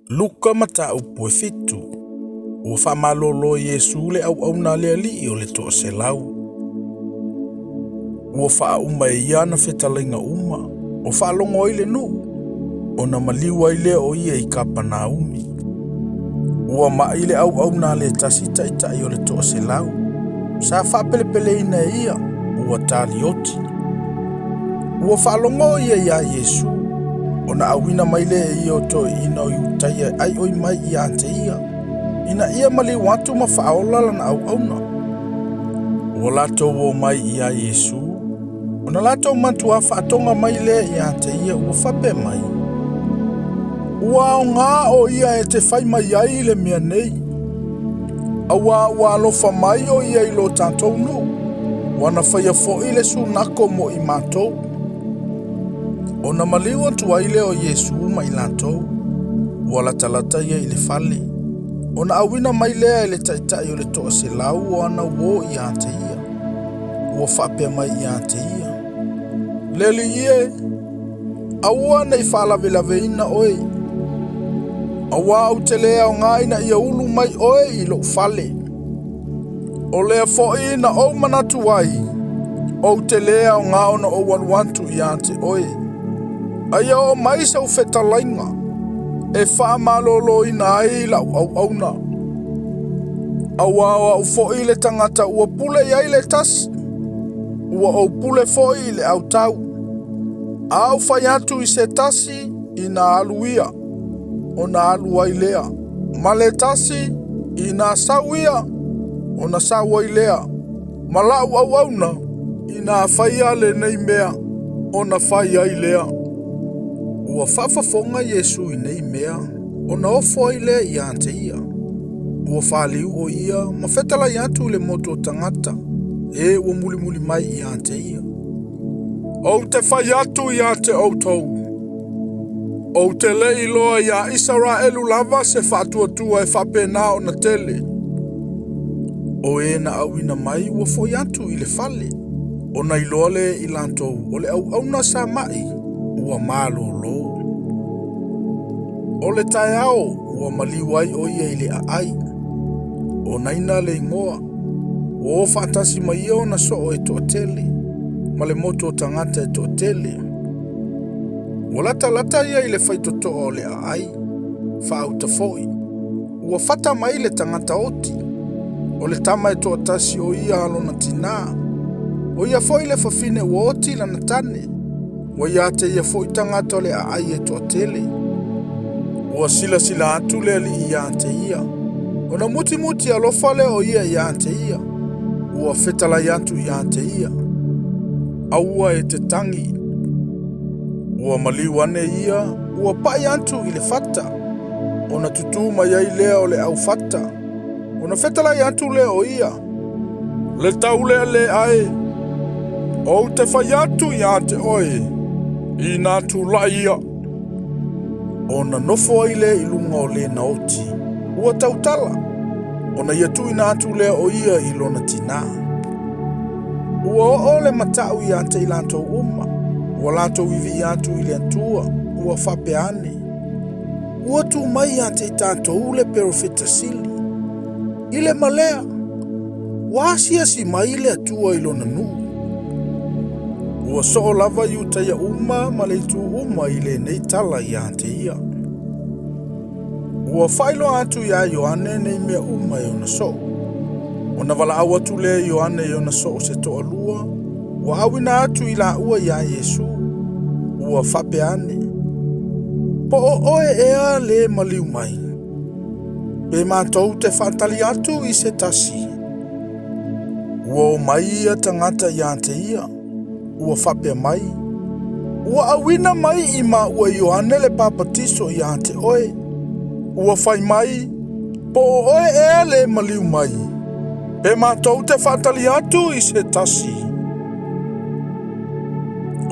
Luka mataupu e 7. Ua faamalolo e Iesu le auauna a le alii o le 100. Ua faauma e ia ana fetalaiga uma, o faalogo ai le nuu, ona maliu ai lea o ia i Kapanaumi. Ua mai le auauna a le tasi taitai o le 100. Sa faapelepeleina e ia, ua talioti. Ua faalogo ia iā Iesu, ona auina mai lea e ia o toeaiina o Iutaia e aioi mai ia te ia, ina ia maliu atu ma faaola lana auauna. Ua latou o mai iā Iesu, ona latou matuā faatoga mai lea ia te ia ua faapea mai, ua aoga o ia e te fai mai ai le mea nei, auā ua alofa mai o ia i lo tatou nuu, ua na faia foi le sunako mo i matou. Ona maliu atu ai lea o Iesu ma i latou, ua latalata ia i le fale, ona auina mai lea e le taitai o le 100 o ana uō ia te ia. Ua faapea mai ia te ia, Le alii e, aua ne i faalavelaveina oe, auā ou te le aoga ina ia ulu mai oe i lou fale. O lea foi na ou manatu ai, ou te le aoga ona ou alu atu ia te oe. A ia oo mai sau fetalaiga, e faamaloloina ai lau auauna. Auā o au foi le tagata ua pule i ai le tasi, ua ou pule foi i le autau. A ou fai atu i se tasi, ina alu ia, ona alu ai lea. Ma le tasi, ina sau ia, ona sau ai lea. Ma lau auauna, ina faia lenei mea, ona fai ai lea. Ua faafofoga Iesu i nei mea, ona ofo ai lea ia te ia. Ua faliu o ia ma fetalai atu i le motu o tagata, e ua mulimuli mai ia te ia. Ou te fai atu ia te outou, ou te le iloa iā Isaraelu lava se faatuatua e faapena ona tele. O e na auina mai ua foi atu i le fale, ona iloa lea e i latou o le auauna sa mai ua malolo. O le taeao ua maliu ai o ia i le aai, o Naina le igoa, ua o faatasi ma ia ona soo e toatele, ma le motu o tagata e toatele. Ua latalata ia i le faitotoa o le aai, faauta foi, ua fata mai le tagata oti, o le tama e toatasi o ia a lona tinā, o ia foi le fafine ua oti lana tane, ua ia te ia foi tagata o le aai e toatele. Ua silasila atu le alii ia te ia, ona mutimuti alofa lea o ia ia te ia, ua fetalai atu ia te ia, aua e te tagi. Ua maliu ane ia, ua pai atu i le fata, ona tutū mai ai lea o le aufata, ona fetalai atu lea o ia, le taulealea e, ou te fai atu ia te oe, ina tulai ia. Ona nofo ai lea i luga o lena oti, ua tautala, ona ia tuuina atu lea o ia i lona tinā. Ua oo le matau ia te i latou uma, ua latou vivii atu i le Atua, ua faapea ane, ua tu mai ia te i tatou le perofeta sili. I le ma lea, ua asiasi mai le Atua i lona nuu. Ua soo lava Iutaia uma ma le itu uma i lenei tala ia te ia. Ua faailoa atu iā Ioane nei mea uma e ona soo. Ona valaau atu lea e Ioane i ona soo se toalua, ua auina atu i laua iā Iesu, ua faapea ane, po o oe ea le maliu mai, pe matou te faatali atu i se tasi. Ua o mai ia tagata ia te ia, ua faapea mai, ua auina mai i maua Ioane le papatiso ia te oe, ua fai mai, po o oe ea le maliu mai, pe matou te faatali atu i se tasi.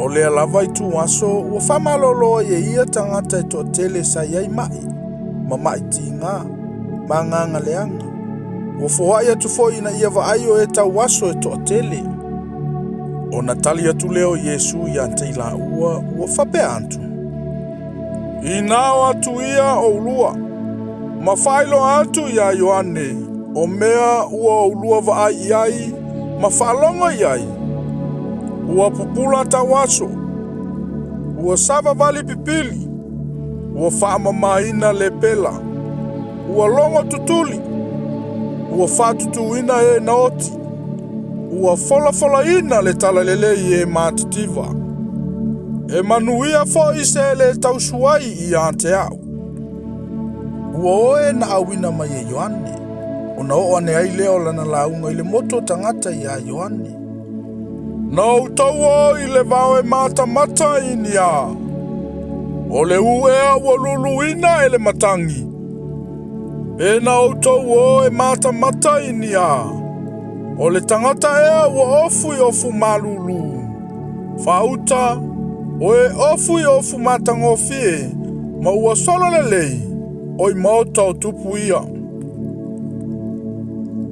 O lea lava ituaso ua faamalolo ai e ia tagata e toatele sa i ai mai, ma mai tiga, ma agaga leaga. Ua foai atu foi ina ia vaai o e tauaso e toatele. Ona tali atu lea o Iesu ia te i laua, ua faapea atu, Inā o atu ia oulua, ma faailoa atu iā Ioane o mea ua oulua vaai i ai ma faalogo i ai. Ua pupula tauaso, ua savavali pipili, ua faamamaina lepela, ua logo tutuli, ua faatutuina e na oti, ua folafolaina le talalelei i e matitiva. E manuia foi se le tausuai ia te au. Ua oe na auina mai e Ioane, ona oo ane ai lea o lana lauga i le motu o tagata iā Ioane. Na outou o i le vao e matamata i ni a? O le ū ea ua luluina e le matagi? Pe na outou o e matamata i ni a? O le tagata ea ua ofu i ofu malulu? Faauta, o e ofu i ofu matagofie, ma ua solo lelei, o i maota o tupu ia.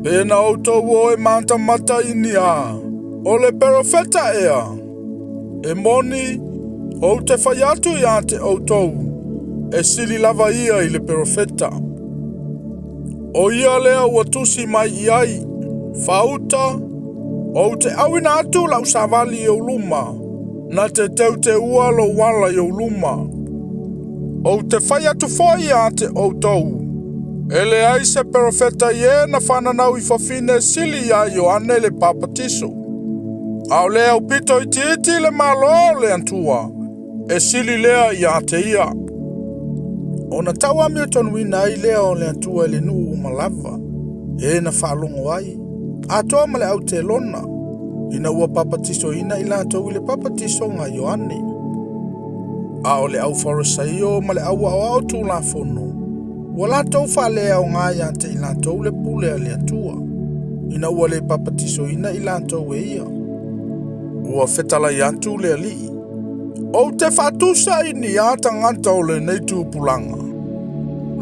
Pe na outou o e matamata i ni a? O le perofeta ea? E moni, ou te fai atu ia te outou, e sili lava ia i le perofeta. O ia lea ua tusi mai i ai, faauta, ou te auina atu lau savali i ou luma, na te teuteua lou ala i ou luma. Ou te fai atu foi ia te outou, e leai se perofeta i e na fananau i fafine sili iā Ioane le Papatiso. A o le aupito itiiti i le Malo o le Atua, e sili lea ia te ia. Ona tau amiotonuina ai lea o le Atua i le nuu uma lava, e na faalogo ai, atoa ma le autelona, ina ua papatisoina i latou i le papatisoga a Ioane. A o le au Farisaio ma le au aoao Tulafono, ua latou faaleaoga ia te i latou le pule a le Atua, ina ua le papatisoina i latou e ia. Ua fetalai atu le Alii, ou te faatusa i ni a tagata o lenei tupulaga.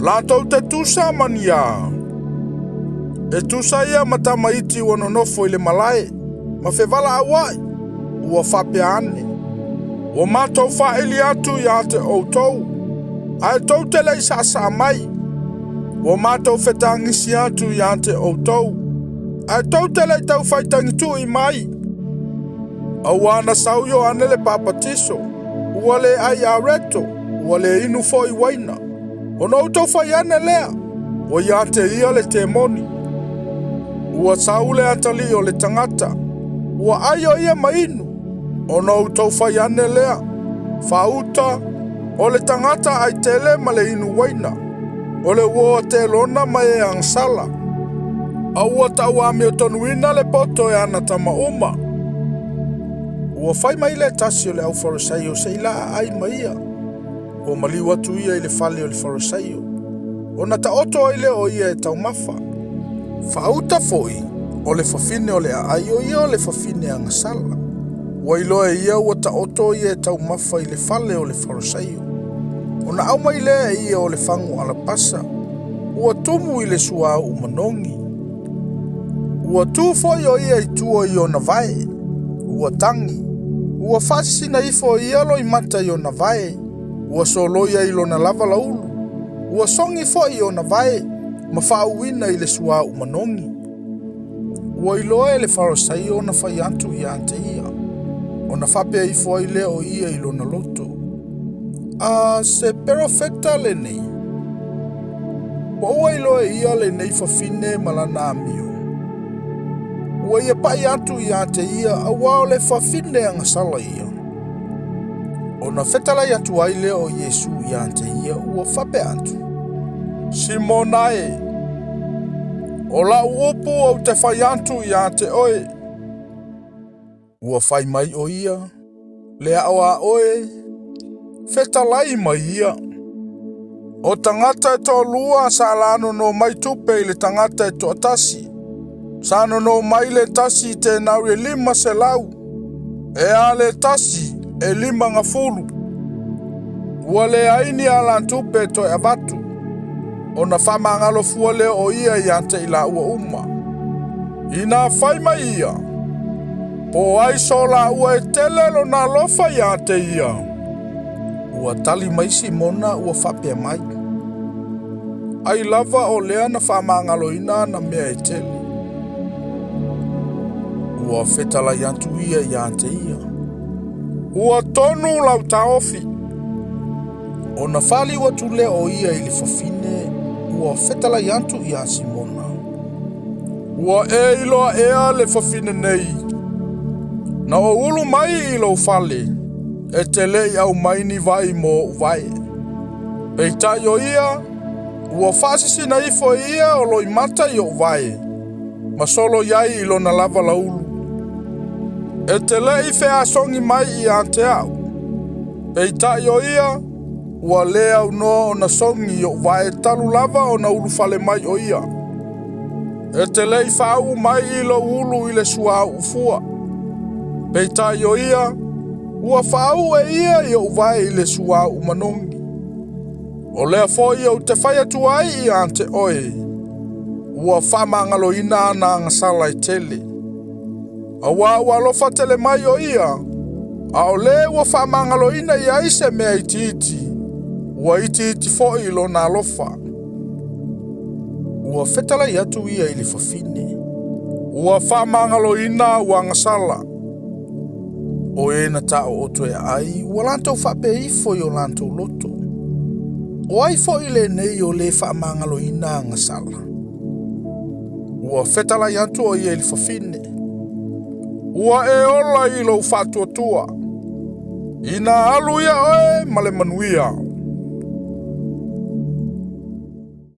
Latou te tusa ma ni a? E tusa ia ma tamaiti ua nonofo i le malae, ma fevalauai, ua faapea ane. Ua matou faaili atu ia te outou, ae tou te le i saasaa mai. Ua matou fetagisi atu ia te outou, ae tou te le i taufaitagitui mai. Auā na sau Ioane le Papatiso, ua le ai areto, ua le inu foi uaina. Ona outou fai ane lea, ua ia te ia le temoni. Ua sau le atalii o le tagata, ua ai o ia ma inu. Ona outou fai ane lea, faauta, o le tagata ai tele ma le inu uaina, o le uo a telona ma e agasala. A ua tauamiotonuina le poto e ana tama uma. Ua fai mai le tasi o le au Farisaio se i laa ai ma ia. Ua maliu atu ia i le fale o le Farisaio, ona taoto ai lea o ia e taumafa. Faauta foi, o le fafine o le aai o ia o le fafine agasala. Ua iloa e ia ua taoto ia e taumafa i le fale o le Farisaio. Ona aumai lea e ia o le fagu alapasa, ua tumu i le suauu manogi. Ua tu foi o ia i tua i ona vae, ua tagi, ua faasisina ifo e ia loimata i ona vae, ua soloia i lona lava laulu, ua sogi foi i ona vae, ma faauuina i le suauu manogi. Ua iloa e le Farisaio ona fai atu ia te ia, ona faapea ifo ai lea o ia i lona loto, A se perofeta lenei, po ua iloa e ia lenei fafine ma lana amio. Ua ia pai atu ia te ia auā o le fafine agasala ia. Ona fetalai atu ai lea o Iesu ia te ia ua faapea atu, Simona e, o lau upu ou te fai atu ia te oe. Ua fai mai o ia, le ao a oe, fetalai mai ia. O tagata e toalua sa lanono mai tupe i le tagata e toatasi. Sa nono mai le tasi i tenauri e 500, e a le tasi e 50. Ua leai ni alatupe e toe avatu, ona faamagalo fua lea o ia ia te i laua uma. Inā fai mai ia, po o ai so laua e tele lona alofa ia te ia. Ua tali mai Simona ua faapea mai, Ai lava o lea na faamagaloina ana mea e tele. Ua fetalai atu ia ia te ia, Ua tonu lau taofi. Ona faliu atu lea o ia i le fafine, ua fetalai atu ia Simona, Ua e iloa ea le fafine nei, na ou ulu mai i lou fale, e te le i aumai ni vai mo ou vae. Peitai o ia, ua faasisina ifo e ia o loimata i ou vae, ma solo i ai i lona lava laulu. E te le i feasogi mai ia te au, peitai o ia, ua le aunoa ona sogi i ou vae talu lava ona ulufale mai o ia. E te le i faauu mai i lou ulu i le suauu fua, peitai o ia, ua faauu e ia i ou vae i le suauu manogi. O lea foi ou te fai atu ai ia te oe, ua faamagaloina ana agasala e tele. Auā ua alofa tele mai o ia, a o le ua faamagaloina i ai se mea itiiti, ua itiiti foi lona alofa. Ua fetalai atu ia i le fafine, ua faamagaloina au agasala. O e na taooto e aai, ua latou faapea ifo i o latou loto, O ai foi lenei o le faamagaloina agasala? Ua fetalai atu o ia i le fafine, Ua e ola i lou faatuatua, ina alu ia oe ma le manuia.